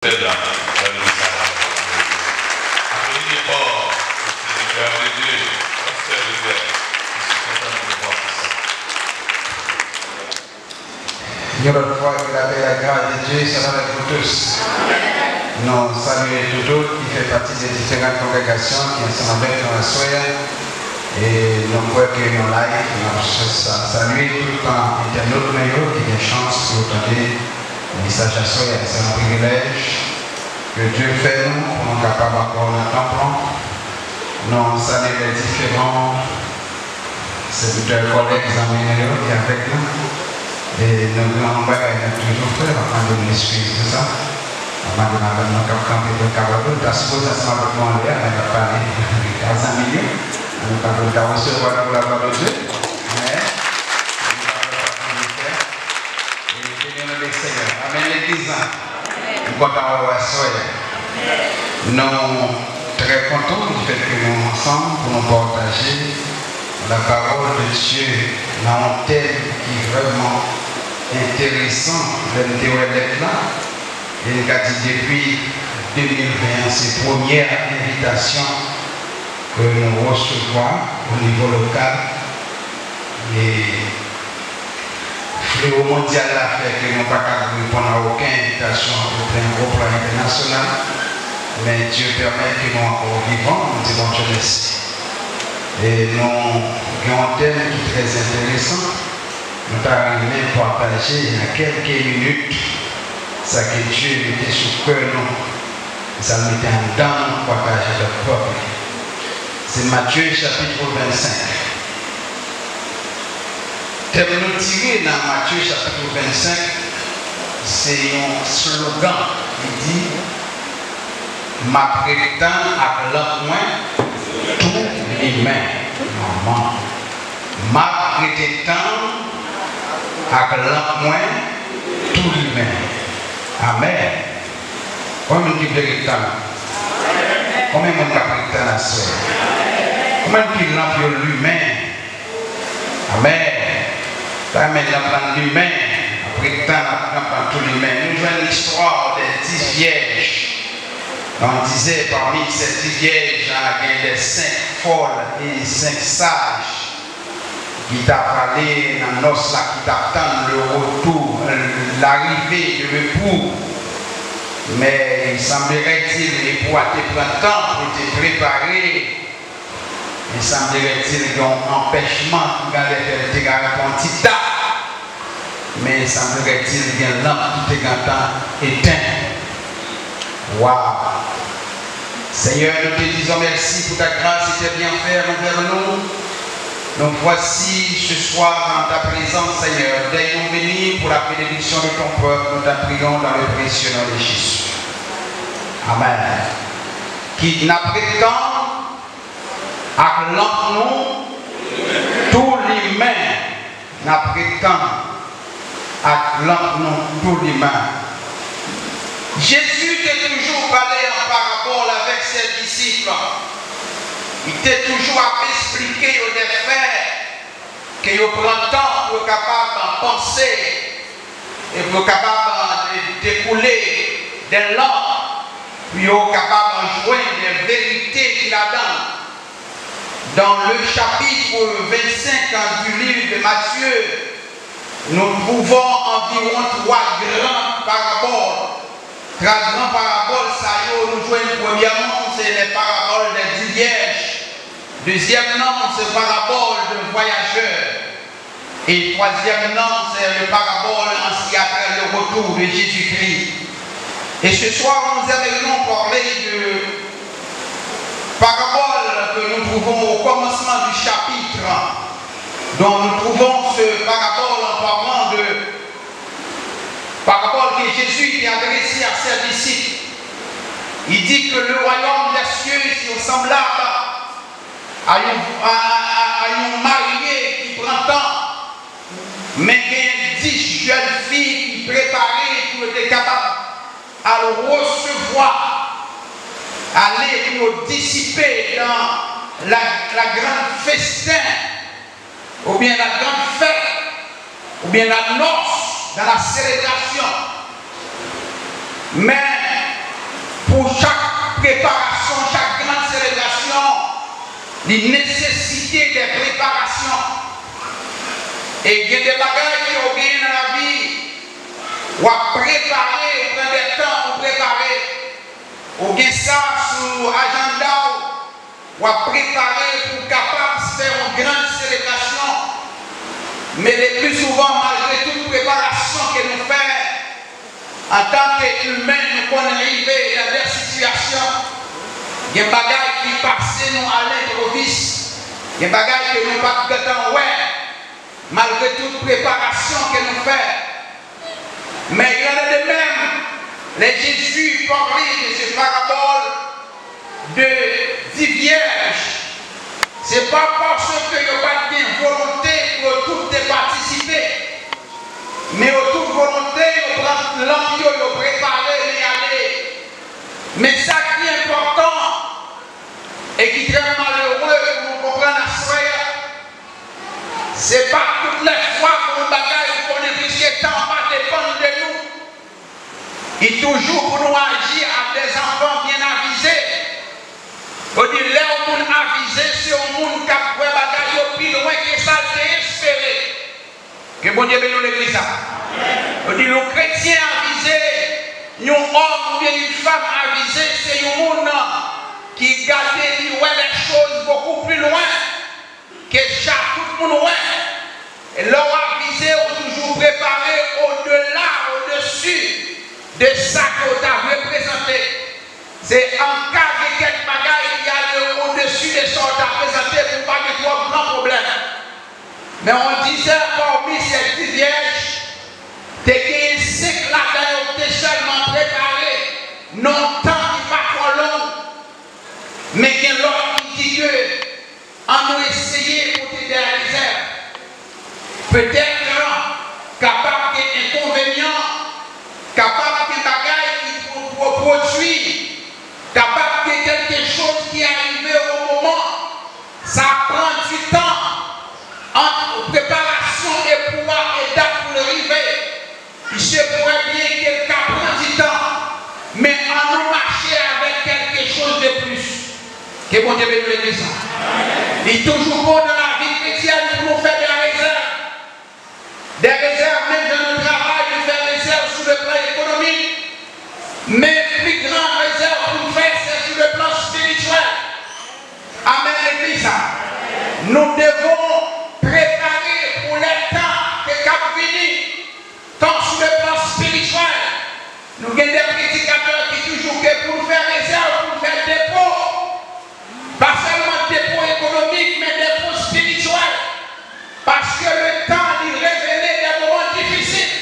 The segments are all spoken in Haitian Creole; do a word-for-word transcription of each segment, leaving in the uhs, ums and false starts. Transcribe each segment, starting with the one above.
Mesye Dam, salut, salut. Applaudissez fort le serviteur de Dieu, pasteur Rivière. Je suis content de vous voir ce soir. Yon lòt fwa, ke la pè e la gras de Dye swa avèk nou tous. Nou salye nou tout ki fè pati de diferan kongregasyon ki ansanm avèk nou aswè a. E nou kwè ke nou live, n ap sa- salye tout entènot nou yo ki gen chans pou yo tande mesaj aswè a. Se yon privilèj ke Dye fè nou pou nou kapab ankò nan tanp lan. Nou salye lè diferan sèvitè, kòlèg, zanmi nou yo ki avèk nou. E nou gen yon bagay nou toujou fè, m ap mande nou eskiz pou sa. M ap mande madanm nan k ap kanpe pou l kapab, li ta sipoze ansanm avèk nou anlè a, men l ap pale ak zanmi li yo. Nou pa pou l ta resevwa nan glwa de Dye. Men, nou pa pou l pa konn fè. E nou beni non de Senyè. Amèn, legliz lan. M kontan wè w aswè a. Nou trè kontan di fèt ke nou ansanm pou nou pataje la parole de Dieu nan yon tèm ki vrèman enteresan. Lè m te wè lèt la, e m ka di depi de mil ven an, se premyè envitasyon ke nou resevwa o nivo lokal. E flewo mondyal la fè ke nou pa ka reponn a okenn envitasyon oubyen o plan entènasyonal, men Dye pèmèt ke nou ankò vivan, nou di Bondye mèsi. E nou gen yon tèm ki trè enteresan. Nou ta renmen pataje nan kèlke minit sa ke Dye mete sou kè nou, sa l mete anndan nou pou pataje avèk pèp li. Se Matye chapit vennsenk. Tèm nou tire nan Matye chapit vennsenk, se yon slogan ki di, "M ap ret tann ak lanp mwen tou limen." Manman. "M ap rete tann ak lanp mwen tou limen." Amèn. Konbyen moun ki vle ret tann? Konbyen moun k ap ret tann aswè? Konbyen moun ki lanp yo limen? Amèn. Sa menm lanp lan limen, ap ret tann ak lanp lan tou limen. Nou jwenn listwa dè dis vyèj. On disait parmi ces dix vierges, hein, gen de senk fòl e senk saj ki t ap ale nan nòs la, ki t ap tann le retour, l'arrivée de l'époux. Men, il semblerait-il, epou a te pran tan pou te prepare. Men semblerait-il gen yon anpèchman ki genlè fè l te ka rantre yon ti ta. Men semblerait-il gen lanp ki te gentan eten. Waw! Seigneur, nous te disons merci pour ta grâce et tes bienfaits envers nous. Nous voici ce soir en ta présence, Seigneur. Daigne nous bénir pour la bénédiction de ton peuple, nous t'en prions dans le précieux nom de Jésus. Amen. Ki n ap ret tann ak lanp nou tou limen. N ap ret tann ak lanp nou tou limen. Jezi te toujou pale an parabòl avèk sè disip. Li te toujou ap esplike yo dè fè ke yo pran tan pou yo kapab panse e pou yo kapab, euh, dekoule de lanp, pou yo kapab jwenn de verite ki ladan l. Dans le chapitre vingt-cinq du livre de Matthieu, nous trouvons environ trois grandes paraboles. Trois grandes paraboles, sa yo, nou jwenn premyèman, se les paraboles des dix vierges. Dezyèm nan, se parabòl de vwayajè. E twazyèm nan, se le parabòl ansi a travè le retour de Jésus-Christ. Et ce soir, nous aimerions parler de parabole que nous trouvons au commencement du chapitre, dont nous trouvons ce parabole en parlant de parabole que Jésus a adressée à ses disciples. Il dit que le royaume des cieux est semblable a yon, a, a, a, a yon marye ki pran tan, men gen dis jèn fi ki prepare pou yo te kapab al resevwa, ale pou yo disipe nan la, la grande festen, oubyen la grande fête, oubyen la noce, dans la célébration. Men, Pou chak preparasyon, chak gran selebrasyon, li nesesite de preparasyon. E gen de bagay ke w genyen nan lavi, w ap prepare, ou pran de tan pou prepare. Ou gen sa sou ajanda w, w ap prepare pou w kapab fè yon gran selebrasyon. Men le pli souvan, malgre tout preparasyon ke nou fè, antanke imen, nou konn rive nan de sitiyasyon. Gen bagay ki pase nou a lenpwovis. Gen bagay ke nou pa t gentan wè, malgre tout preparasyon ke nou fè. Mais il en est de même, les Jésus parlait de ce parabole de dix vierges. Se pa paske yo pa t gen volonte pou yo tout te patisipe, men yo tout volonte, yo pran lanp yo, yo prepare, men y ale. Men sa ki enpòtan e ki trè malere pou nou konprann aswè a, se pa tout lè fwa pou yon bagay ou konnen, piske tan pa depann de nou. Li toujou pou nou aji ak de zanfan byen avize. Yo di lè yon moun avize, se yon moun k ap wè bagay yo pi lwen ke sa l te espere. Ke Bondye beni w legliz sa. Yo di yon kretyen avize, yon òm oubyen yon fanm avize, se yon moun ki gade, li wè les choses beaucoup plus loin ke sa tout moun wè. E lè w avize, ou toujou prepare au-delà, au-dessus de sa ke w ta reprezante. Se an ka gen kèk bagay ki ale au-dessus de sa w ta prezante pou w pa gen twòp gran pwoblèm. Men on disait parmi ces dix vierges, te genyen senk ladan yo ki te sèlman prepare nan yon tan ki pa twò long. Men gen lòt ki di ke ann nou eseye pote de rezèv. Petèt, kapab gen enkonvenyan, kapab gen bagay ki pwo-, pwo-, pwodui, kapab gen kèlke choz ki arive o moman. Sa pran di tan ant preparasyon e pou a e dat pou l rive. Misye kwè byen ke l ka pran di tan, men ann nou mache avèk kèlke choz de plis. Ke Bondye beni legliz la. Li toujou bon nan lavi kretyèn pou nou fè de rezèv. De rezèv, menm jan nou travay, nou fè rezèv sou le plan ekonomik, men pli gran rezèv pou nou fè, se sou le plan espirityèl. Amèn, legliz la. Nous devons préparer pour les temps ke k ap vini. Tan sou le plan espirityèl, nou gen de predikatè ki toujou ke pou n fè rezèv, pou n fè depo. Pa sèlman depo ekonomik, men depo espirityèl. Paske le tan li revele de moman difisil.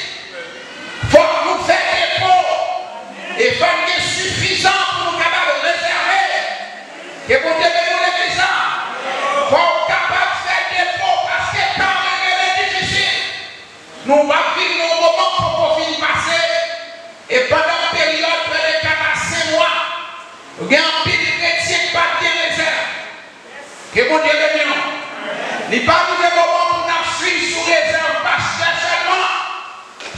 Fòk nou fè depo. E fòk gen sifizan pou nou kapab rezève. Ke Bondye beni w legliz la. Fò w kapab fè depo paske tan revele difisil. Nou ap viv nan yon moman k poko fin pase, e pandan peryòd prè de kat a senk mwa, gen anpil kretyen k pa t gen rezèv. Ke Bondye beni nou. Li pa rive moman pou n ap swiv sou rezèv pastè sèlman,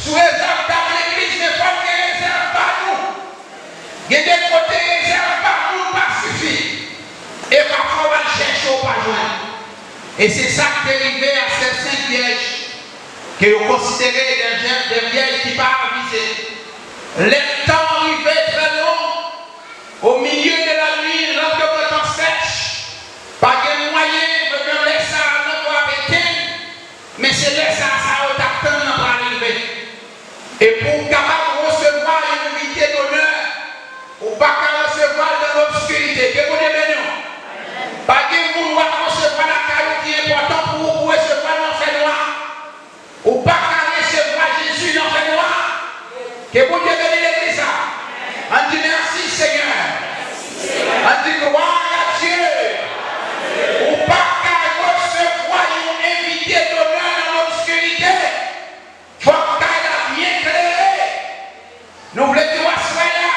sou rezèv dam legliz, men fò n gen rezèv pa nou. Gen de kote rezèv pa moun pa sifi. E pafwa w al chèche w pa jwenn. E se sa k te rive a sè senk vyèj ke yo konsidere de jèn, de vyèj ki pa avize. Lè tan rive trè long, o milye de la nwi, lanp yo gentan sèch, pa gen mwayen, yo gen lè sa a, lanp yo ap etenn, men se lè sa a, sa yo t ap tann nan pral rive. E pou w kapab resevwa yon envite donè, ou pa ka resevwa l nan lobskirite. Ke Bondye beni w. Pa gen moun w ap resevwa lakay ou ki enpòtan pou ou pou resevwa l nan fènwa. Ou pa ka resevwa Jezi nan fènwa. Ke Bondye beni legliz sa. Ann di mèsi, Senyè. Ann di glwa a Dye. Ou pa ka resevwa yon envite donè nan lobskirite. Fòk kay la byen klere. Nou vle di w aswè a,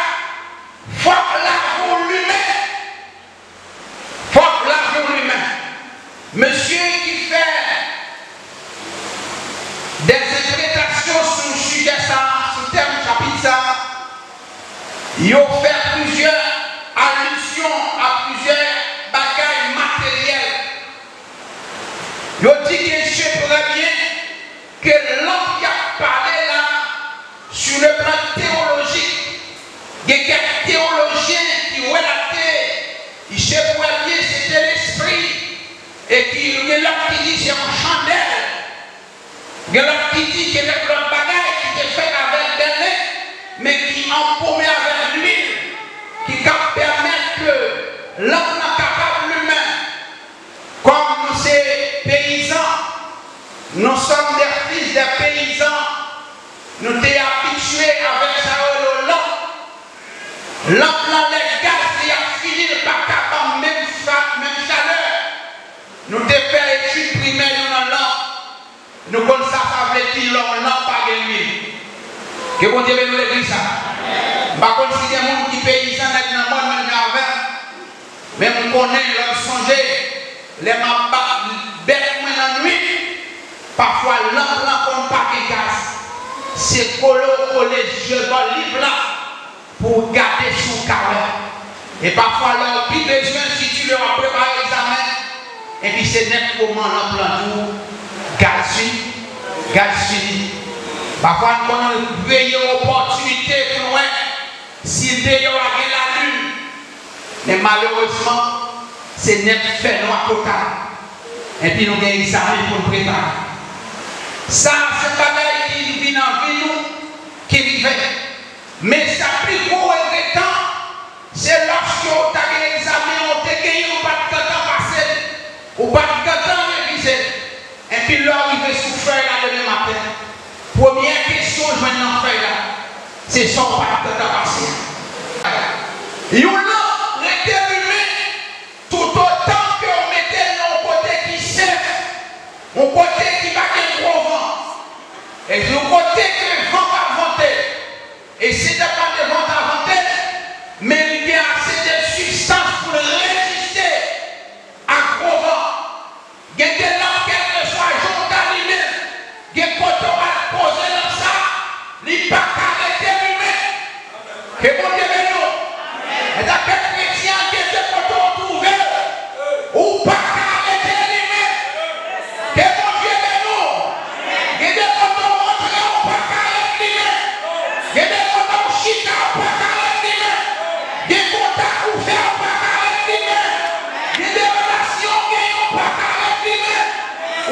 fòk lavi w limen. Fòk lavi w limen. Mesye ki fè dèzenterpretasyon sou sijè sa a, sou tèm chapit sa a, yo fè plizyè alizyon a plizyè bagay materyèl. Yo di ke se vrè byen ke lanp y ap pale la, sou le plan tewolojik, gen kèk tewolojyen ki relate, se vrè byen se te lespri, e ki gen lòt ki di se yon chandèl. Gen lòt ki di ke nèk lòt bagay ki te fèt avèk bèlen, men ki anpome avèk lwil, ki kab pèmèt ke lanp lan kapab limen. Kòm nou se peyizan, nous sommes des fils des paysans, nou te abitye avèk sa yo rele lanp. Lanp lan, lè gaz li ap fini, li pa ka ban menm fa-, menm chalè. Nou te fè etid primè nou nan lanp. Nou konn sa sa vle di lè yon lanp pa gen lwil. Ke Bondye beni legliz sa. M pa konn si gen moun ki peyizan nèt nan mòn menm jan avè m, men m konnen lè m sonje, lè m ap bat bèt mwen nan nwit, pafwa lanp lan konn pa gen gaz. Se kole w kole zye bò liv la pou w gade si w ka wè. E pafwa lè w pi bezwen, sitou lè w ap prepare egzamen, epi se nèt moman lanp lan di w, gaz fini, gaz fini. Pafwa n konn veye opòtinite pou n wè si deyò a gen lalin. Men malerezman, se nèt fènwa total. Epi nou gen egzamen pou n prepare. Sa se bagay ki vin nan vi nou, ki rive. Men sa pi gwo regretan, se lòske w ta gen egzamen an, w te genyen, ou pa t gentan pase l, ou pa t gentan revize l. Epi lè w rive sou fèy la demen maten, premyè kesyon w jwenn nan fèy la, se sa w pa t gentan pase a. Yon lanp rete limen toutotan ke w mete l nan yon kote ki sèf, yon kote ki pa gen gwo van. E yon kote ke van p ap vante. E si te pa de van ta vante, men li gen ase de sibstans pou l reziste a gwo van. Gen de lanp, kèlkeswa jan w ta limen l, gen kote w al poze lanp sa a, li pa ka rete limen. Ke Bondye beni w. Mèt ap fè kretyen an, gen de kote w twouve w, ou pa ka rete limen. Ke Bondye beni w. Gen de kote w rantre, ou pa ka ret limen. Gen de kote w chita, ou pa ka ret limen. Gen kontak ou fè, ou pa ka ret limen. Gen de relasyon w genyen, ou pa ka ret limen.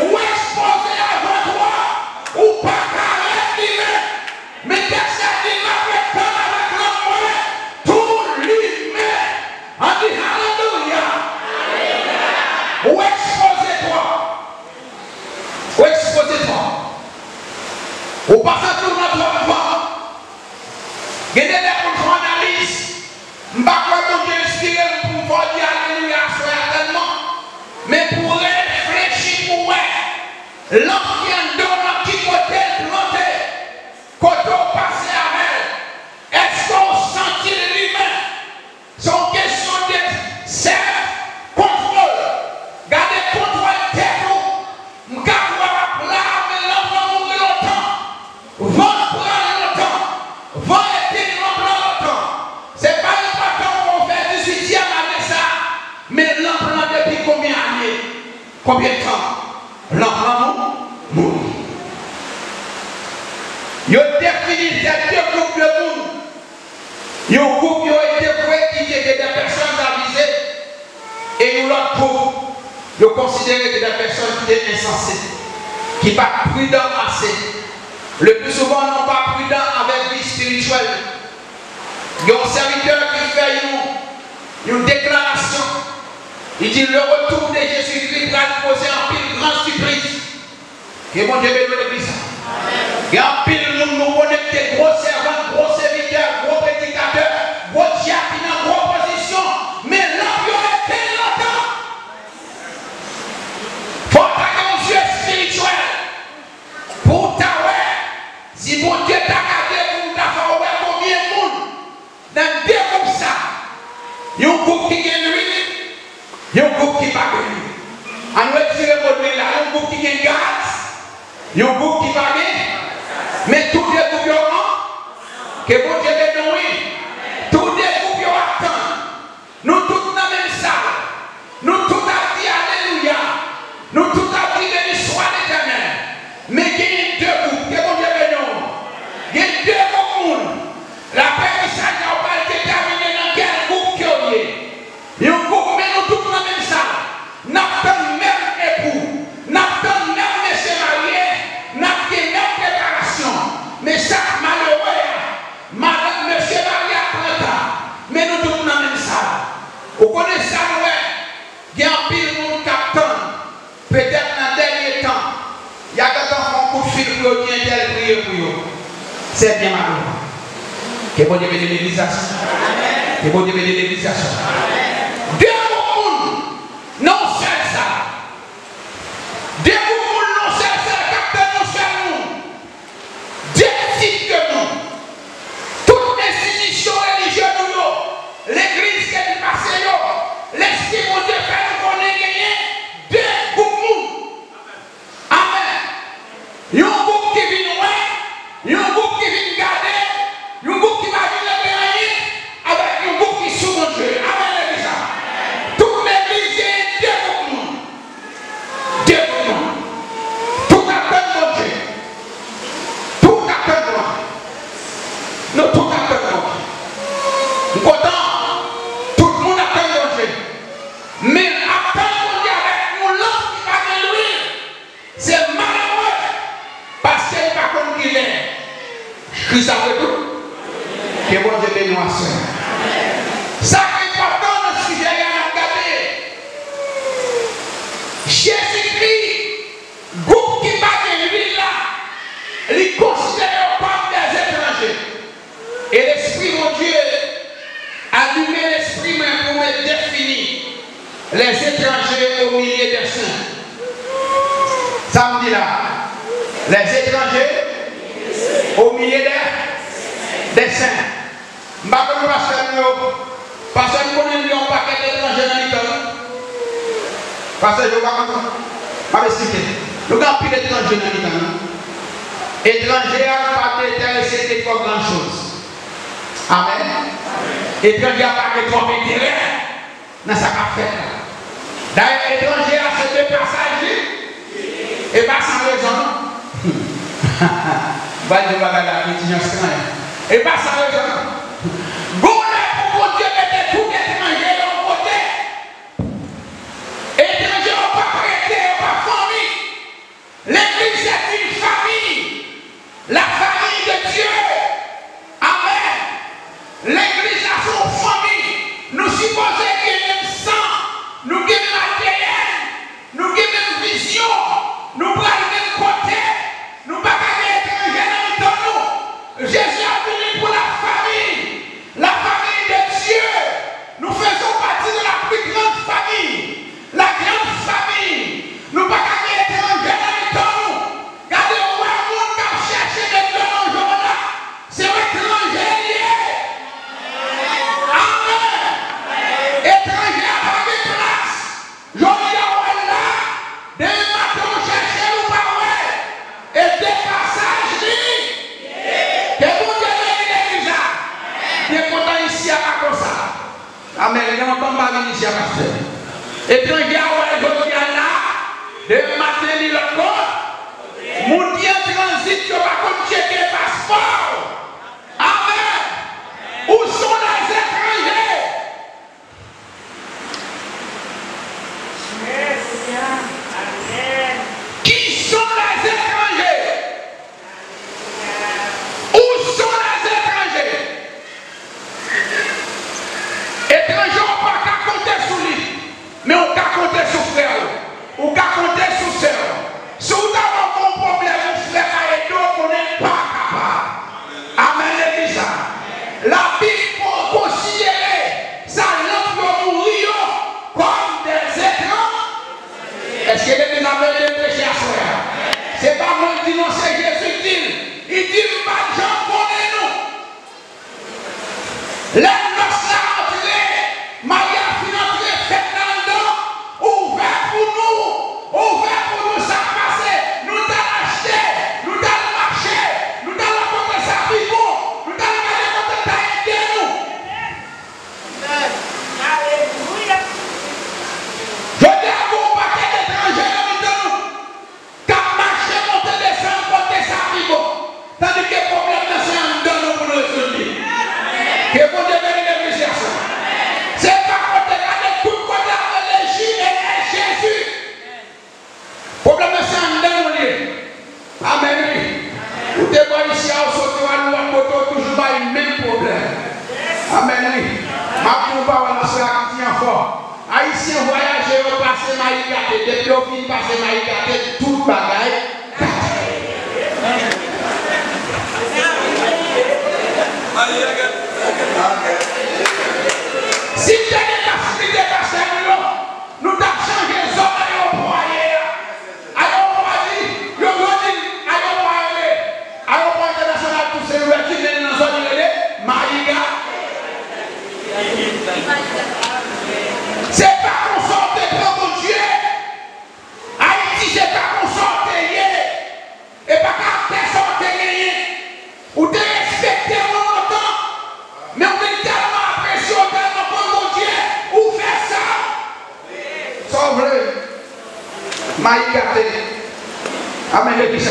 Ou ekspoze avan twòp, ou pa ka ret limen. Men tèks la di, m ap ret tann avèk lanm mwen tou limen. Ann di alelouya. Ou ekspoze twòp. Ou ekspoze twòp. Ou pa santi w nan twòp van. Gen de lè pou n fè analiz. M pa kwè Bondye enspire m pou m fè w di alelouya aswè a tèlman. Men pou w reflechi pou w wè lanp ki anndan w nan ki kote l plante, kote w pase avè l, èske w santi l limen? Se yon kesyon de sèlf kontwòl. Gade kontwòl tèt ou. M ka wè w ap la, men lanp lan mouri lontan. Van pran l lontan. Van etenn lanp lan lontan. Se pa enpòtan w fè dizuityèm ane sa a, men lanp lan depi konbyen ane? Konbyen tan? Lanp lan mou-, mouri. Yo defini de, de gwoup de moun. Yon gwoup yo rete vre ki te gen de pèsòn avize, e yon lòt gwoup yo konsidere ke de pèsòn ki te ensanse, ki pa t pridan ase. Le pli souvan, nou pa pridan avèk vi espirityèl. Gen yon sèvitè ki fè yon, yon deklarasyon. Li di, le retour de Jésus-Christ pral poze anpil gran sipriz. Ke Bondye beni w legliz sa. Gen anpil moun nou konekte, gwo sèvant, gwo sèvitè, gwo predikatè, gwo dyak ki nan gwo pozisyon, men lanp yo etenn lontan. Fò w ta gen yon zye espirityèl pou w ta wè si Bondye ta gade pou l ta fè w wè konbyen moun nan de gwoup sa, yon gwoup ki gen lwil, yon gwoup ki pa gen lwil. Ann retire mo lwil la, yon gwoup ki gen gaz, yon gwoup ki pa gen. Men tou de gwoup yo an, ke Bondye beni w, wi. Tou de Ou konnen sa nou wè? Gen anpil moun k ap tann, petèt nan dènye tan, y a gentan fè yon kout fil pou yo di entèl priye pou yo. Sè byen malonè. Ke Bondye beni legliz la. Ke Bondye beni legliz la. De gwoup moun nan yon sèl sal. De gwoup moun nan yon sèl sal k ap tann yon sèl moun. De tit de moun. Tout enstitisyon relijye nou yo, legliz ke n pase yo, Lespri Bondye fè nou konnen genyen de gwoup moun. Amèn. Yon gwoup ki vin wè, yon gwoup ki vin gade, yon gwoup ki pa vin regle anyen, avèk yon gwoup ki sou Bondye. Amèn, legliz la. Tout legliz genyen de gwoup moun. De gwoup moun. Tout ap tann Bondye. Tout ap tann Bondye. Nou tout ap tann Bondye. M kontan. Tout moun ap tann Bondye. Men ap tann Bondye avèk yon lanp ki pa gen lwil. Se malere, paske li pa konn kilè Kris ap retou. Ke Bondye beni w aswè. Sa k enpòtan nan sijè a n ap gade, Jezikri, gwoup ki pa gen lwil la, li konsidere yo kòm dèzetranje. E Lespri Bondye alimen lespri mwen pou mwen defini les étrangers au milieu des saints. Sa m di la, les étrangers au milieu des, des saints. M pa konn pastè nou yo. Pastè, nou konnen nou gen yon pakèt etranje nan mitan nou. Pastè, yo pa konn. M ap esplike. Nou gen anpil etranje nan mitan nou. Etranje a pa enterese de twò gran choz. Amèn. Etranje a pa gen twòp enterè nan sa k ap fèt la. Dayè, etranje a se de pasaj li. E pa san rezon, non. M pral di yon bagay la, entèlijans tan. E pa san rezon, non. Gon lè pou Bondye mete tout etranje yo yon kote. Etranje yo pa prete, yo pa fanmi. Legliz se yon fanmi. La famille de Dieu. Amèn. Legliz la se yon fanmi. Nou sipoze gen menm san. Nou gen menm A D N. Nou gen menm vizyon. Nou pral menm kote. Nou pa ka gen etranje nan mitan nou. Jezi ap vini pou la famille. La famille de Dieu. Nous faisons partie de la plus grande famille. La grande famille. Nou pa ka gen etranje nan mitan nou. Gade, ou wè moun k ap chèche met dlo nan jòn la. Se yon etranje li ye. Amèn. Etranje a pa gen plas. Jodi a w al la, demen maten w chèche l, ou pa wè. E de pasaj li. Ke Bondye beni legliz la. Byen kontan isi a pa konsa. Amèn. Gen lontan m pa vin isi a, pastè. Etranje a wè jodi a la, demen maten li lòt bò. Moun ki an tranzit yo pa konn tcheke paspò w. Amèn. Où sont les étrangers? Qui sont les étrangers? Où sont les étrangers? Etranje w pa ka konte sou li, men ou ka konte sou frè w, ou ka konte sou sè w. Si w ta wè yon pwoblèm, yon frè ka ede w, konnen l pa kapab. Amèn, legliz la. Labib ko-, konsidere sa lanp yo mouri yo kòm dèzetran. Èske legliz la ap ede m preche aswè a? Se pa mwen k di non, se Jezi k di l. Li di, "M pa t janm konnen nou." Lè nòs la antre, marye a fin antre, fèt la anndan, ouvè pou nou, ouvè pou nou sa k pase. Nou t al achte, nou t al mache, nou t al rankontre sa pi bon, nou t al gade kote l ta ede nou. Jodi a, gen yon pakèt etranje nan mitan nou k ap mache monte desann kote sa pi bon, tandike pwoblèm nan se anndan nou pou n rezoud li. Ke Bondye beni legliz la. Se pa kote, gade tout kote ap rele J E S Jezi. Pwoblèm nan se anndan nou li ye. Amèn wi. Ou te bò isi a, ou soti w al yon lòt kote, ou toujou bay menm pwoblèm. Amèn wi. M ap di yon pawòl nan sila ki di, Fò. Ayisyen vwayaje, yo pase mayi gate. Depi yo fin pase mayi gate, tout bagay gate. Si m te gen fasilite pastè Milo, nou t ap chanje zòn ayewopò a ye a. Ayewopò a di, yo, yo di, ayewopò a rele, ayewopò entènasyonal Toussaint Louverture, men nan zòn li rele Mayiga. Se pa konsa w te pran Bondye. Ayiti, se pa konsa w te ye. E pa karaktè sa w te genyen. Ou te respekte mwen lontan, men ou vin tèlman apresye w, tèlman konn Bondye, ou fè sa sa w vle. Mayi gate. Amèn, legliz.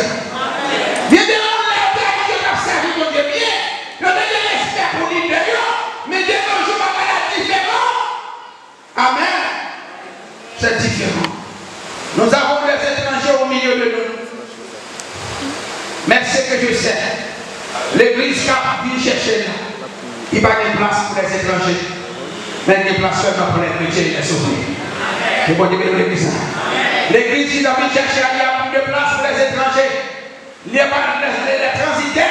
Gen de moun lè yo te Ayiti, yo t ap sèvi Bondye byen, yo te gen respè pou lidè yo, men de nos jours bagay la diferan. Amen. C'est différent. Nous avons des étrangers au milieu de nous. Mais ce que je sais, legliz k ap vin chèche la, li pa gen plas pou lèzetranjè, men gen plas sèlman pou lèkretyen e lèsove. Ke Bondye beni legliz la. Legliz ki t ap vin chèche a, li ap gen plas pou lèzetranjè. Li pa lè, lè, lè tranzitè.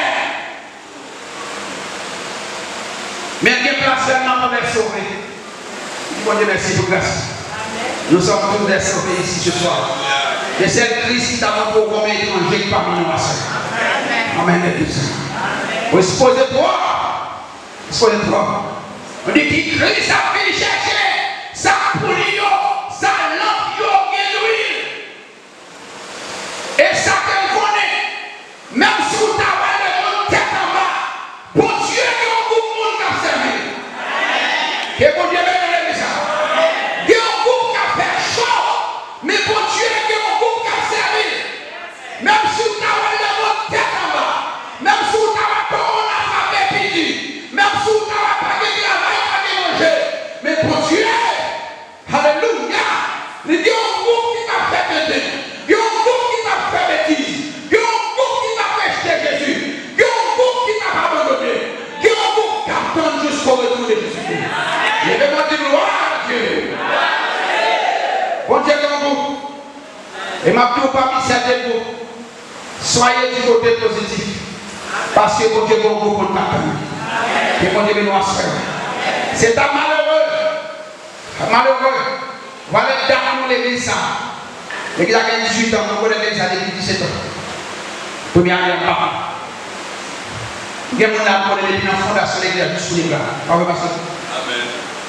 Men gen plas sèlman pou lèsove. Di Bondye mèsi pou gras. Nous sommes tous des sauvés ici ce soir. E sèl Kris ki ta montre w kòm etranjè ki pami nou aswè. Amèn, legliz. Ou sipoze pwòp. Ou sipoze pwòp. Nou di ki Kris ap vin chèche sa pou li yo, sa lanp yo gen lwil. E sa ke m konnen, menm si w ta wè lemonn tèt anba, Bondye gen yon gwoup moun k ap sèvi l. Ke Bondye beni legliz sa. Gen yon gwoup k ap fè cho, men Bondye gen yon gwoup k ap sèvi l. Menm si w ta wè lemonn tèt anba, menm si w ta wè kowona frape pi di, menm si w ta wè pa gen travay, pa gen manje, men Bondye Alelouya! Li gen yon gwoup ki p ap fè tenten. Gen yon gwoup ki p ap fè betiz. Gen yon gwoup ki p ap rejte Jezi. Gen yon gwoup ki p ap abandone. Gen yon gwoup k ap tann jusqu'au retour de Jésus-Christ. Leve men w, di gloire à Dieu. Bondye gen yon gwoup. E m ap di w pami sèten gwoup, soyez du côté positif. Paske Bondye gen yon gwoup moun k ap tann. Ke Bondye beni w aswè. Se ta malere. Malere, vwala dat nou legliz sa. Legliz la gen dizuit an, mwen konnen legliz la depi disèt an. Premye ane an papa. Gen moun la m konnen depi nan fondasyon legliz la jis kounye a. Pa vre, pastè? Amèn.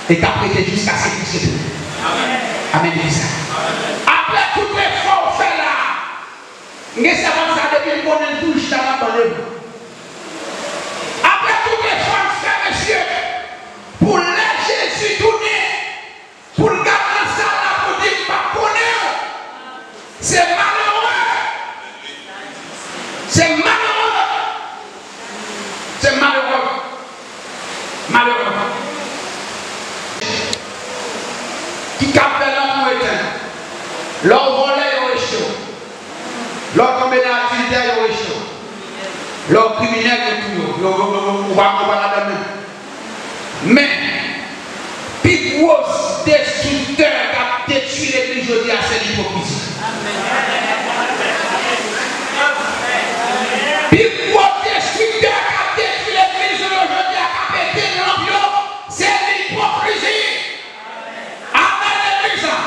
E k ap rete jiskaske Kris retounen. Amèn. Amèn, legliz la. Amèn. Apre tout efò w fè la, m gen sèvant sa depi m konnen l tou chita nan bande m. Apre tout efò l fè, mesye, pou lè Jezi tounen, pou l gade nan sal la pou di m pa konnen w, se malere. Se malere. Se malere. Malere. Ki ka fè lanp ou etenn. Lè w vòlè, yo rejte w. Lè w tonbe nan adiltè, yo rejte w. Lè w kriminèl, yo touye w. Yo, yo, yo, yo, ou pa, ou pa ladan l menm. Men, pi gwo destriktè k ap detwi legliz jodi a, se lipokrizi. Pi gwo destriktè k ap detwi legliz nou yo jodi a, k ap etenn lanp yo, se lipokrizi. Amèn, legliz la.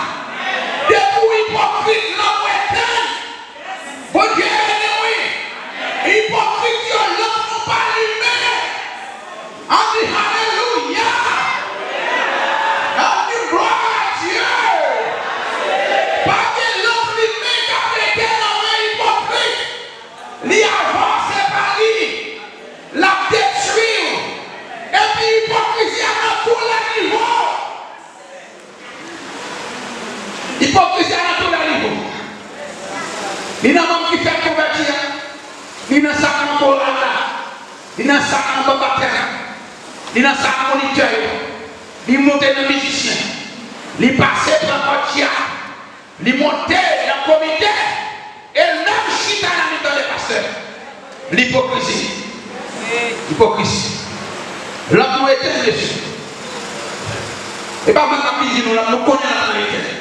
Depi w ipokrit, lanp ou etenn. Bondye beni w, wi. Ipokrit yo, lanp nou pa limen. Ann di alelouya. Ann di glwa a Dye. Pa gen lanp limen k ap rete nan men ipokrit. Li avanse pa li. L ap detwi w. Epi ipokrizi a nan tou lè nivo. Ipokrizi a nan tou lè nivo. Li nan manm ki fèk konvèti a. Li nan sakman koral la. Li nan sakman batè a. Li nan sakman monitè yo. Li monte nan mizisyen. Li pase pran kòd dyak. Li monte nan komite. E l menm chita nan mitan de pastè. Lipokrizi. Ipokrizi. Lanp nou etenn, mesye. E pa mwen k ap vin di nou la, nou konnen l ap nan etènèl.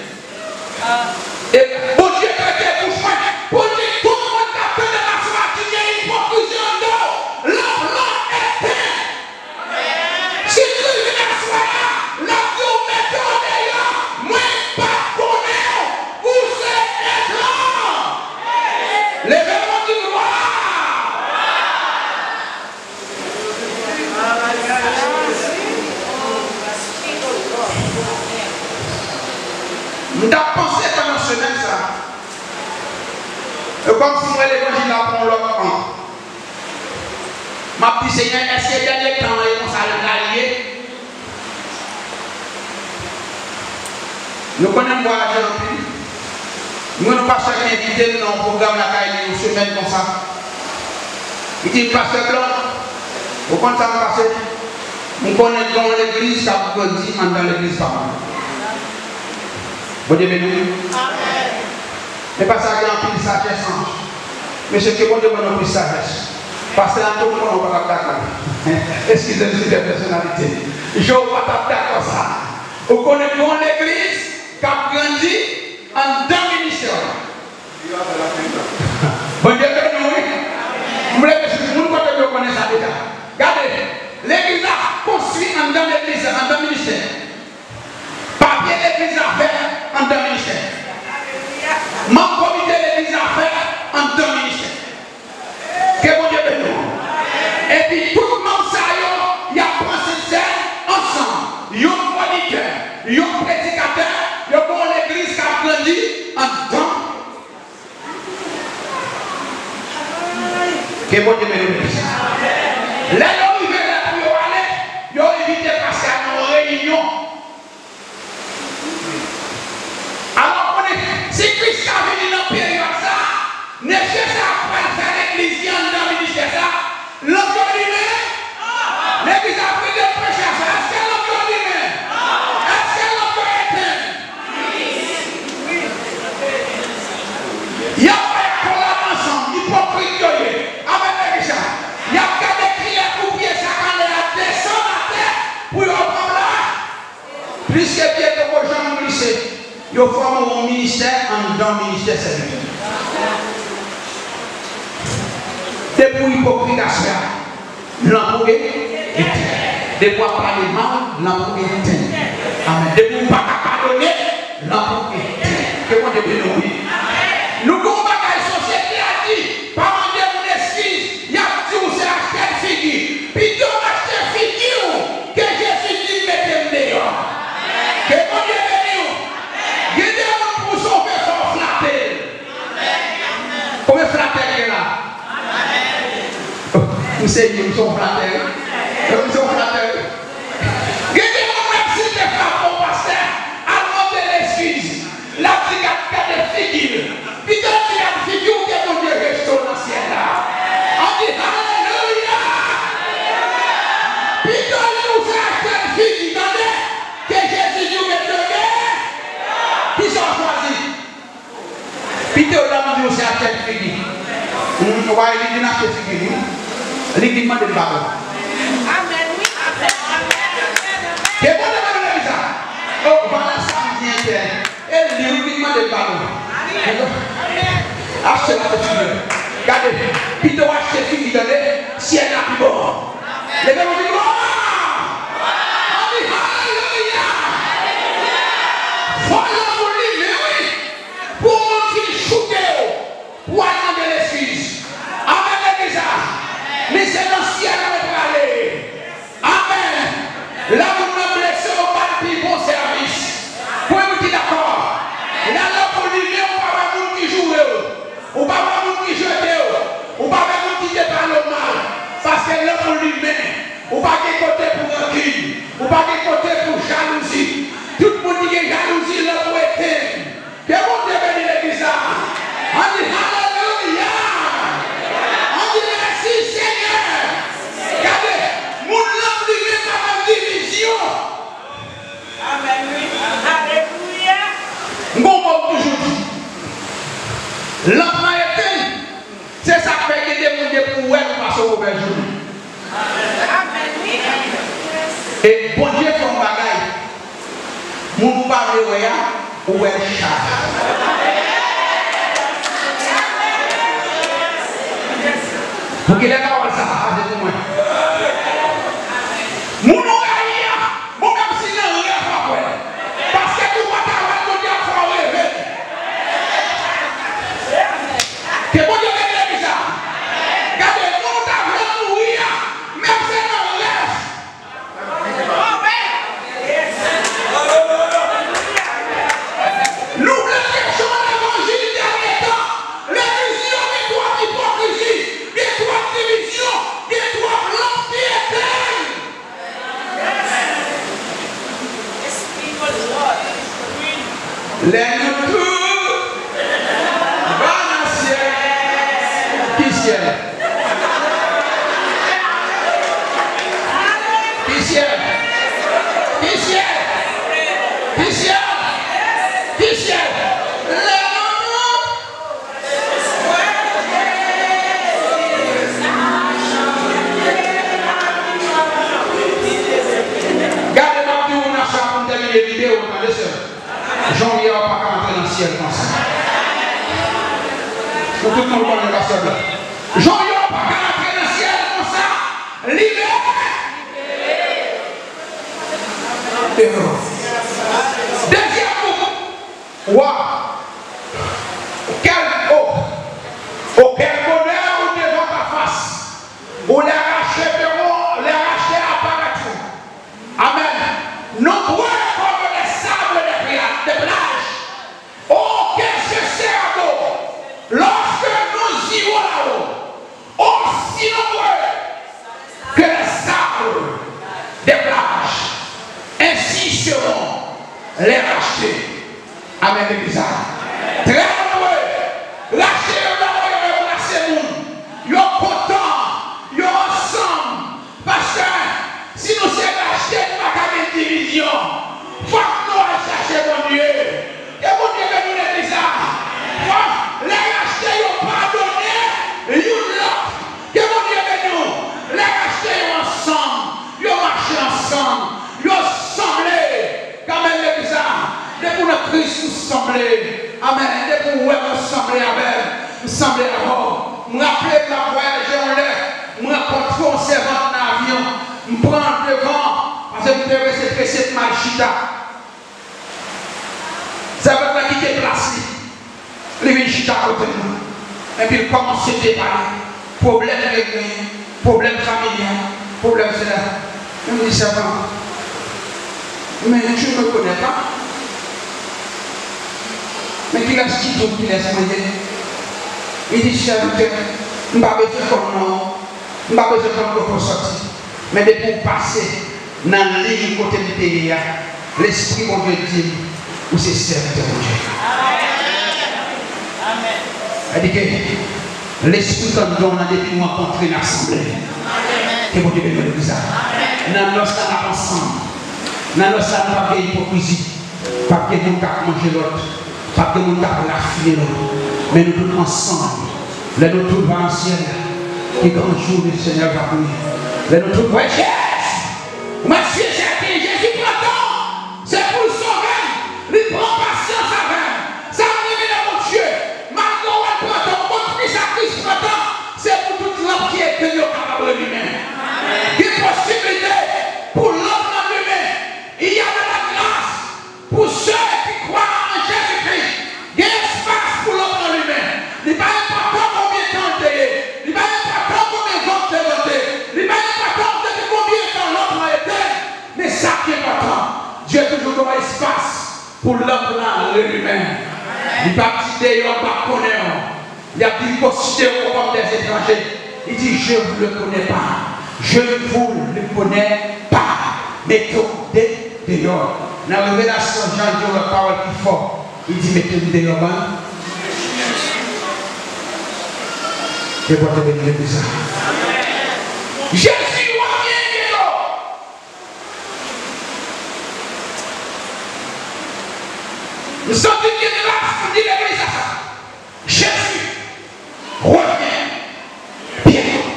E Bondye prete bouch mwen pou l di tout moun k ap tande m aswè a ki gen ipokrizi anndan w, lanp lan etenn. Si Kris vin aswè a, l ap di w mete w deyò, mwen pa t konnen w, ou se etranj. Leve men w di glwa. M t ap panse pandan semèn sa, e kòmsi m wè levanjil la pran yon lòt ang. M ap di, Senyè, èske dènye tan an e konsa l pral ye? Nou konnen m vwayaje anpil. Mwen, yon pastè ki envite m nan yon pwogram lakay li yon semèn konsa. Li di, Pastè Claude, ou konn sa m pase? M konnen gen yon legliz k ap grandi anndan legliz pa mwen. Bondye beni w. Amèn. Men pastè a gen anpil sajès an. Mesye, ke Bondye ban nou plis sajès. Pastè a tou moun konnen w pa t ap dakò. Eskize m si fè pèsonalite. Jan w pa t ap dakò sa. Ou konnen gen yon legliz k ap grandi anndan ministè w la. Bondye beni w, wi. M vle ke si moun kote m yo konnen sa deja. Gade, legliz la konstwi anndan legliz la, anndan ministè. Papye legliz la fèt anndan ministè. Manm komite legliz la fèt anndan ministè. Ke Bondye beni w. Epi tout manm sa yo, y ap pran Sentsèn ansanm. Yon monitè, yon predikatè, yo gen yon legliz k ap grandi anndan. Ke Bondye beni w. Lè yo rive lè pou yo ale, yo envite pastè a nan yon reyinyon. Alò, konnen, si Kris ta vini nan peryòd sa a, mesye sa a pral fè legliz li anndan ministè sa a, lanp yo limen? Legliz ap rele preche a sa, èske lanp yo limen? Èske lanp yo etenn? Y ap bay akolad ansanm, ipokrit yo ye. Amèn, legliz la. Y ap gade kilè pou pye sa k anlè a desann atè pou yo pran plas. Pliske pye poko janm glise, yo fòme yon ministè anndan ministè sèvis. Depi w ipokrit aswè a, lanp ou e-, etenn. Depi w ap pale mal, lanp ou etenn. Amèn. Depi w pa ka padone, lanp ou etenn. Ke Bondye beni w, wi. Nou gen yon bagay sosyete a di, pa mande moun eskiz, y ap di w se achte figi. Pito w achte figi w ke Jezi di mete m deyò. Ke Bondye beni w. Gen de moun pou w sove fò w flate l. Konbyen flatè ki gen la? M serye, m se yon flatè wi. M se yon flatè wi. Gen de moun menm si l te frape w pastè, al mande l eskiz. L ap di gad gade figi l. Pito l di gad figi w ke Bondye rejte w nan syèl la. Ann di alelouya. Pito l di w se achte figi, tande. Ke Jezi di w mete w deyò. Kisa w chwazi? Pito l di w se achte figi. Hmm, w a li vin achte figi l wi. Li vin mande m padon. Amèn wi. Ke Bondye beni legliz la. Oh, valè sa m di entè. E li wi vin mande m padon. Achte l achte figi l. Gade, pito w achte figi tande, syèl la pi bon. Leve men w di glwa. Ann di alelouya. Fò lanp ou limen wi. Pou moun vin choute w, pou w al mande l eskiz. Amèn legliz la. Men se nan syèl mwen prale. Amèn. Lè moun nan blese w, ba l pi bon sèvis. Konbyen moun ki dakò? Lè lanp ou limen, ou pa wè moun ki joure w. Ou pa wè moun ki jete w. Ou pa wè moun ki te pale w mal. Paske lanp ou limen. Ou pa gen kote pou rankin. Ou pa gen kote pou jalouzi. Tout moun ki gen jalouzi, lanp ou etenn. Ke Bondye beni legliz la. Ann di alelouya. Ann di mèsi Senyè. Gade, moun lanp limen pa nan divizyon. Amèn wi. Alelouya. M gon mo m toujou di. Lanp lan etenn. Se sa k fè gen de moun depi w wè l ou pase yon movè jounen. Amèn wi. E Bondye fè yon bagay. Moun ou pa vle wè a, ou wè l chak. Poukilè pawòl sa a se pou mwen? Moun ou rayi a, bon, menm si nan rèv w ap wè l. Paske tou w pa ta wè l, Bondye ap fè w reve. Ke Bondye beni legliz la. Gade, moun ou ta vle mouri a, menm se nan rèv. Nou vle kesyon levanjil dènye tan. Legliz yo gen twòp ipokrizi, gen twòp divizyon, gen twòp lanp ki etèn. Lè nou tout va nan syèl. Ki syèl? Ki syèl? Ki syèl? Ki syèl? Ki syèl? Lè nou tout Gade, m ap di w nan sa pou m tèmine videyo, tande sè. Jan w ye a, w pa ka antre nan syèl konsa. Pou tout moun konnen pastè Blan. Jan w ye a, w pa ka antre nan syèl konsa. Libere. Dezyèm bout. Waouh! Quel, oh, oh, quel bonheur devant ta face, où les rachetés verront, les rachetés apparaîtront. Amen. Nombreux comme les sables des pla-, des plages. Oh, que ce sera beau lorsque nous irons là-haut. Aussi nombreux que les sables des plages, ainsi seront les rachetés. Amen, legliz la. Très nombreux. Rache yo, yo ranplase moun. Yo kontan. Yo ansanm. Pastè, si nou se rachte, nou pa ka gen divizyon. Fòk nou al chache Bondye. Ke Bondye beni legliz la. Fòk lè rachte yo padone youn lòt. Ke Bondye beni w. Lè rachte yo ansanm, yo mache ansanm, yo sanble. Kanmenm legliz la, depi w nan Kris, ou sanble. Amèn. Depi w wè m, ou sanble avè m. M sanble avè w. M raple m ap vwayaje yon lè, m rankontre yon sèvant nan avyon. M pran l devan, paske m te prese, prese pou m al chita. Sèvant la kite plas li. Li vin chita kote mwen. Epi l kòmanse depale. Pwoblèm li genyen, pwoblèm familyal, pwoblèm sila. Mwen di, sèvant, mais tu ne me connais pas. Men kilès ki di w kilès mwen ye? Li di, sèvitè, m pa bezwen konn non w. M pa bezwen konn kote w sòti. Men depi w pase nan liy kote m te ye a, Lespri Bondye di m, ou se sèvitè Bondye. Sa di ke Lespri kanton w nan depi nou rankontre, n ap sanble. Ke Bondye beni legliz la. Nan nòs la, n ap ansanm. Nan nòs la, nou p ap gen ipokrizi. P ap gen moun k ap manje lòt. P ap gen moun k ap rafine lòt. Men nou tout ansanm. Lè nou tout va nan syèl, ki gran jou le Senyè va venir. Lè nou tout va wè Jezi. Mwen si e sèten, Jezi pran tan. Se pou l sove m. Li pran pasyans avè m. Sa m renmen nan Bondye. Malgre w wè l pran tan, w konn kisa Kris pran tan. Se pou tout lanp ki etenn yo kapab relimen. Gen posiblite pou lanp lan limen. Il y a de la grâce pour ceux qui croient en Jésus-Christ. Gen espas pou lanp lan limen. Li pa enpòtan konbyen tan l te ye. Li pa enpòtan konbyen van k te vante. Li pa enpòtan depi konbyen tan lanp lan etenn. Men sa ki enpòtan, Dye toujou gen yon espas pou lanp lan relimen. Li p ap di deyò m pa konnen w. Li ap di, konsidere w kòm dèzetranje. Li di, je vous le connais pas. Je ne vous le connais pas. Mete w de, deyò. Nan Revelasyon, Jan di yon lòt pawòl ki fò. Li di, mete m deyò, ban. Ke Bondye beni legliz la. Jezi revyen byento. M santi l gen gras pou di legliz la sa. Jezi revyen byento.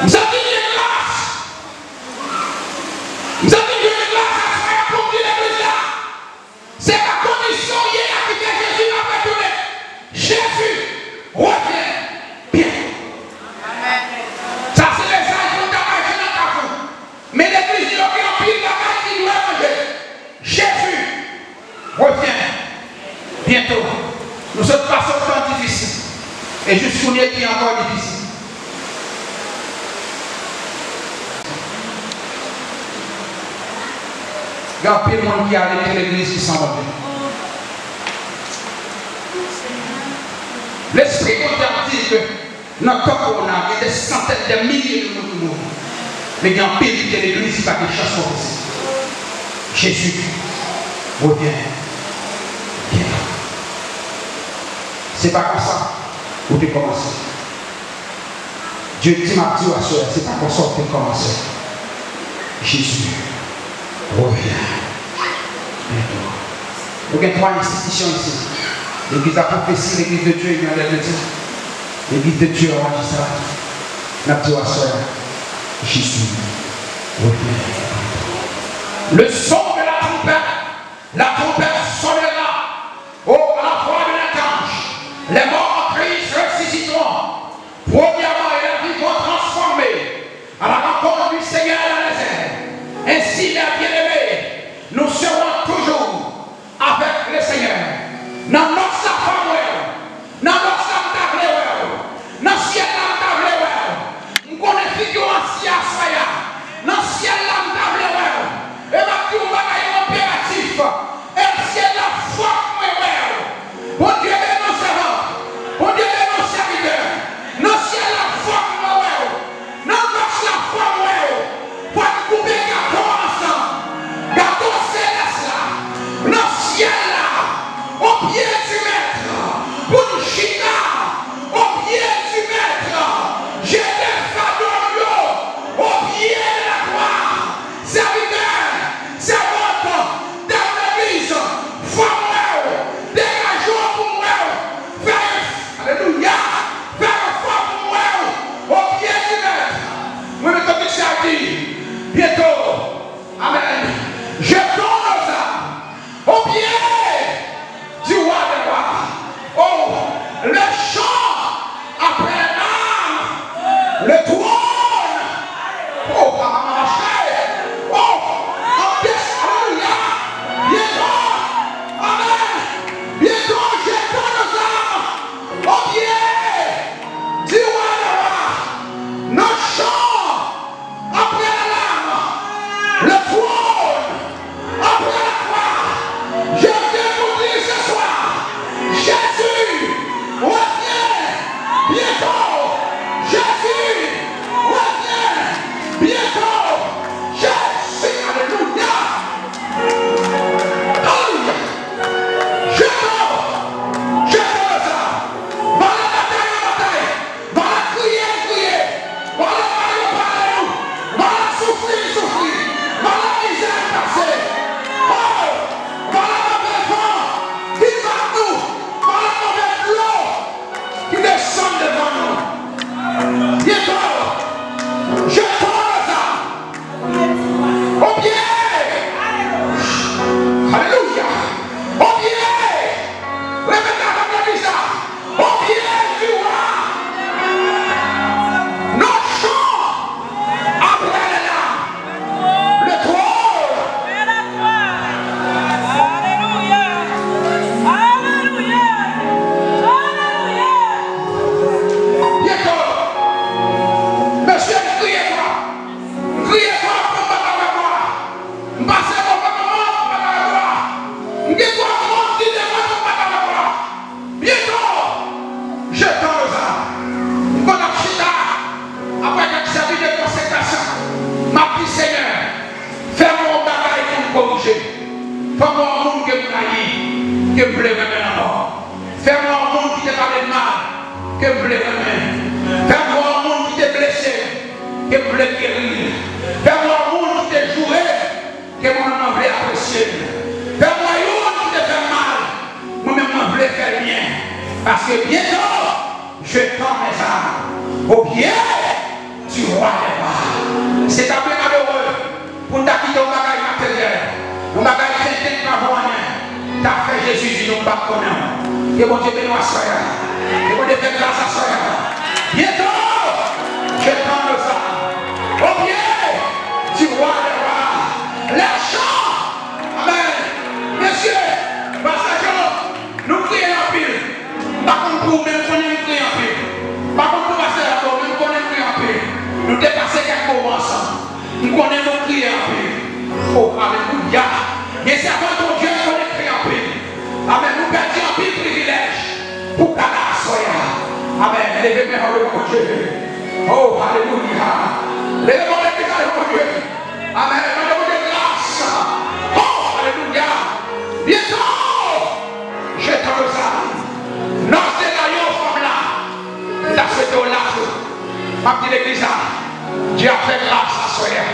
M santi l gen gras. Byento, nou sot pase yon tan difisil. E jis kounye ki ankò difisil. Gen anpil moun ki ale nan legliz ki san Bondye. Lespri Bondye ap di ke nan tan kowona, gen de santèn de milye de moun ki mouri. Men gen anpil ki te legliz ki pa gen chans konfese. Jezi revyen byento. Se pa konsa ou te kòmanse. Dye di m ap di w aswè a, se pa konsa w te kòmanse. Jezi revyen byento. Nou gen twa enstitisyon isi. Legliz la pwofesi, Legliz de Dye, Imyanèl de Dye. Legliz de Dye an majistra. N ap di w aswè a, Jezi revyen byento. Le son de la trompette, la trompette sonnera. Oh, à la voix de l'archange, les morts en Christ ressusciteront. Premièrement, et la vie transformée à la rencontre du Seigneur dans les airs. Ainsi, mes bien-aimés, nous serons toujours avec le Seigneur. Nan nòs la fwa m wè w. Nan nòs la m ta vle wè w. Nan syèl la m ta vle wè w. M konnen figi w ansi aswè a. Nan syèl la m ta vle wè w. E m ap di w yon bagay, yon enperatif. E syèl la, fòk mwen wè w. Bondye beni w, sèvant. Bondye beni w, sèvitè. Nan syèl la, fòk mwen wè w. Nan nòs la, fòk mwen wè w. Fòk n koupe gato a ansanm. Gato selès la. Nan syèl la, au pied du Maître. Pou n chita au pied du Maître. Jete fado nou yo au pied de la croix. Sèvitè, sèvant, dam legliz, fwa m wè w, degaje w pou m wè w, fè yon, alelouya, fè yon fwa pou m wè w, au pied du Maître. Mwen, men tande sa di, bientôt, amen, jetons nos armes au pied du roi des rois. Oh, le chant après les larmes, le trône. Oh, papa, maman, chérie. Oh, alelouya. Bientôt, amen. Bientôt, jetons nos armes au pied du roi des rois. Nos chants après la lame, le trône, après la croix. Je viens vous dire ce soir, Jésus revient bientôt. Jésus revient bientôt. Jésus, alelouya. Alelouya. Jetons, jetons nos armes. Valè batay an batay. Valè kriye, n kriye. Valè pale, n pale nou. Valè soufri, n soufri. Valè mizè, n pase. Oh! Valè move van ki bat nou. Valè move dlo ki desann devan nou. Bientôt, jetons nos armes. Au pied. Alelouya. Au pied. Repete avè m, legliz la. Au pied du roi. Nos chants après les larmes. Le trône. Alelouya. Alelouya. Alelouya. Bientôt. Mesye, m kriye kwa. M kriye kwa pou m pa ta wè glwa. M pase move moman pou m pa ta wè glwa. M gen twa moun ki devan pou m pa ta wè glwa. Bientôt, jetons nos armes. M konn ap chita apre kèk sèvis de konsekrasyon. M ap di, Senyè, fè m wè yon bagay pou m korije. Fè m wè yon moun ke m rayi, ke m vle renmen ankò. Fè m wè yon moun ki te pale m mal, ke m vle renmen. Fè m wè yon moun ki te blese m, ke m vle geri l. Fè m wè yon moun ki te joure m, ke mwen menm mwen vle apresye l. Fè m wè youn ki te fè m mal, mwen menm mwen vle fè l byen. Paske bientôt, je tends mes armes au pied du roi des rois. Se ta byen malere pou n ta kite yon bagay materyèl, yon bagay tenten k pa vo anyen, ta fè Jezi di nou, "M pa t konnen w." Ke Bondye beni w aswè a. Ke Bondye fè gras aswè a. Bientôt, je tends nos armes au pied du roi des rois. Les chants. Amen. Mesye, pasaj yo, nou Oh, alelouya. Gen sèvant Bondye konekte anpil. Amèn. Nou pèdi anpil privilèj pou gala aswè a. Amèn. Leve men w lè Bondye. Oh, alelouya. Leve men w legliz la lè Bondye. Amèn. Mande Bondye gras. Oh, alelouya. Byento, je t'en remercie. Nòs de la yo fanm la. M ta swete w la tou. M ap di legliz la, Dye ap fè gras aswè a.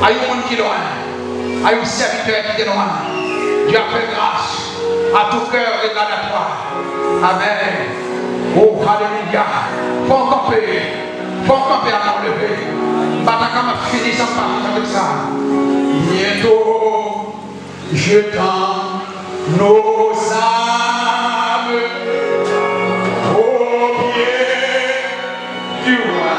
A yon moun ki lwen, a yon sèvitè ki te lwen, Dye ap fè gras à tout cœur et à la foi. Amèn. Oh, alelouya. Fò w kanpe. Fò w kanpe avan w leve. M pa ta ka m ap fini san m pa chante sa. Byento, je tends nos âmes aux pieds du roi.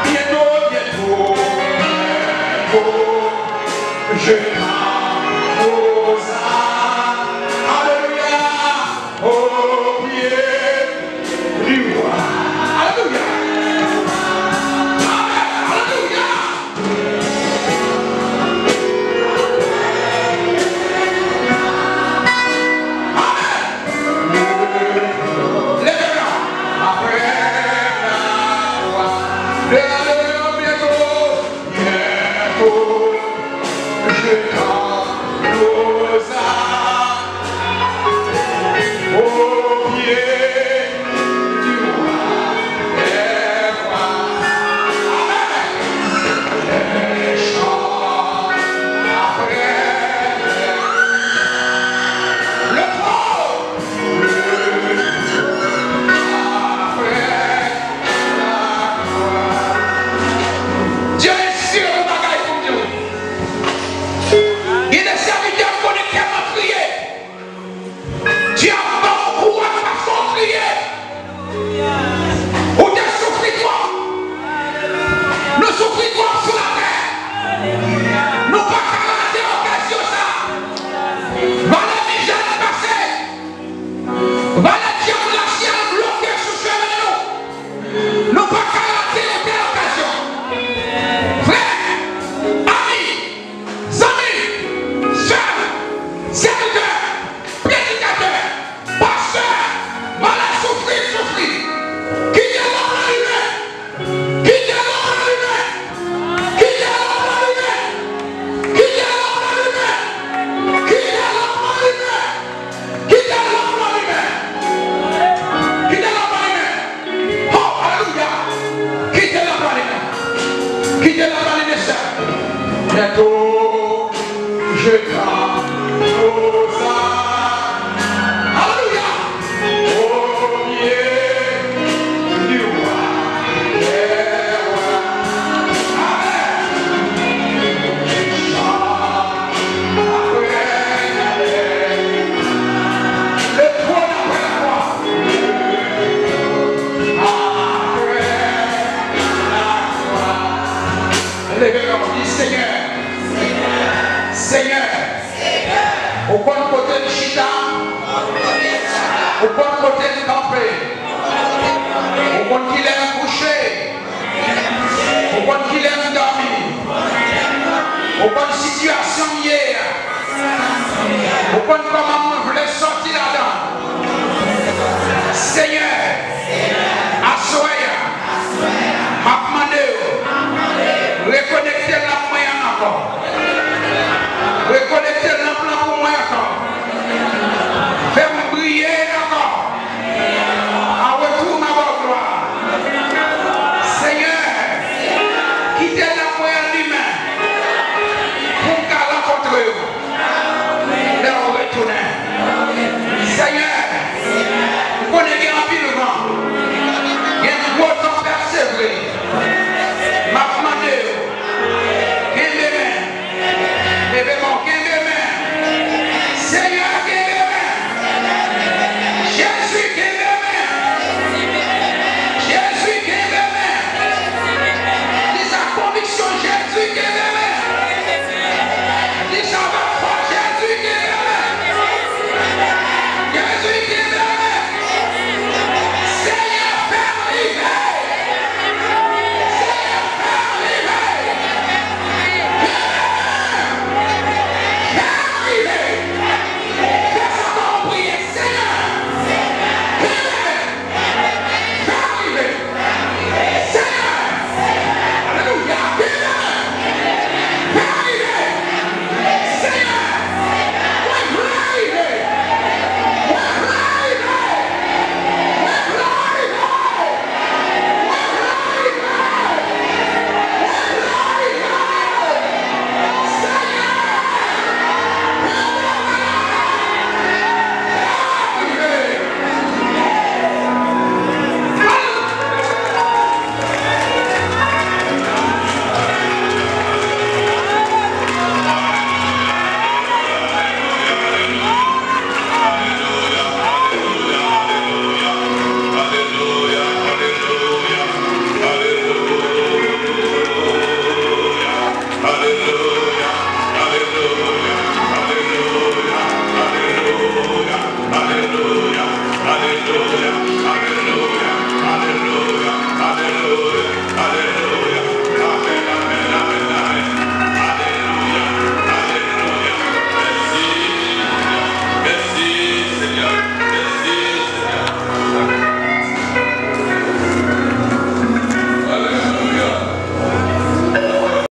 Byento, byento, byento. Je t'en aux âmes. Alelouya. Aux pieds du roi. Alelouya. Amèn. Alelouya. Amèn. Leve men w. Après la croix, le, le, le, byento. Byento, je t'en aux âmes, aux pieds du roi des rois. Amèn. Les chants après le trône, le trône après Dye enspire yon bagay pou m di w. Gen de sèvitè m konnen tèlman kriye. Dye ap ba w kouraj paske w kriye. Ou te soufri twòp. Nou soufri twòp sou latè. Nou pa ka rate okazyon sa. Valè mizè n ap pase. Valè dyab lasyèl bloke sou chemen nou. Nou pa ka rate yon tèl okazyon. Frè, ami, zanmi, sè, sèvitè, predikatè, pastè, malad soufri, soufri. Kite lanp lan limen. Kite lanp lan limen. Kite lanp lan limen. Kite lanp lan limen. Kite lanp lan limen. Kite lanp lan limen. Kite lanp lan limen. Oh, alelouya. Kite lanp lan limen. Kite lanp lan limen, sè. Byento, je t'en aux âmes. Alelouya. Au pied du roi des rois. Amèn. Après, le trône après la croix. Après la croix. Leve men w, di, Senyè. Senyè. Ou konn kote m chita. Ou konn kote m kanpe. Ou konn kilè m kouche. Ou konn kilè m dòmi. Ou konn sitiyasyon m ye a. Ou konn kòman mwen vle sòti ladan. Senyè, aswè a, m ap mande w, rekonekte lanm mwen an ankò. Rekonekte lanm lan pou mwen ankò. Fè m briye ankò. Awe, tou m ap ba w glwa. Senyè, kite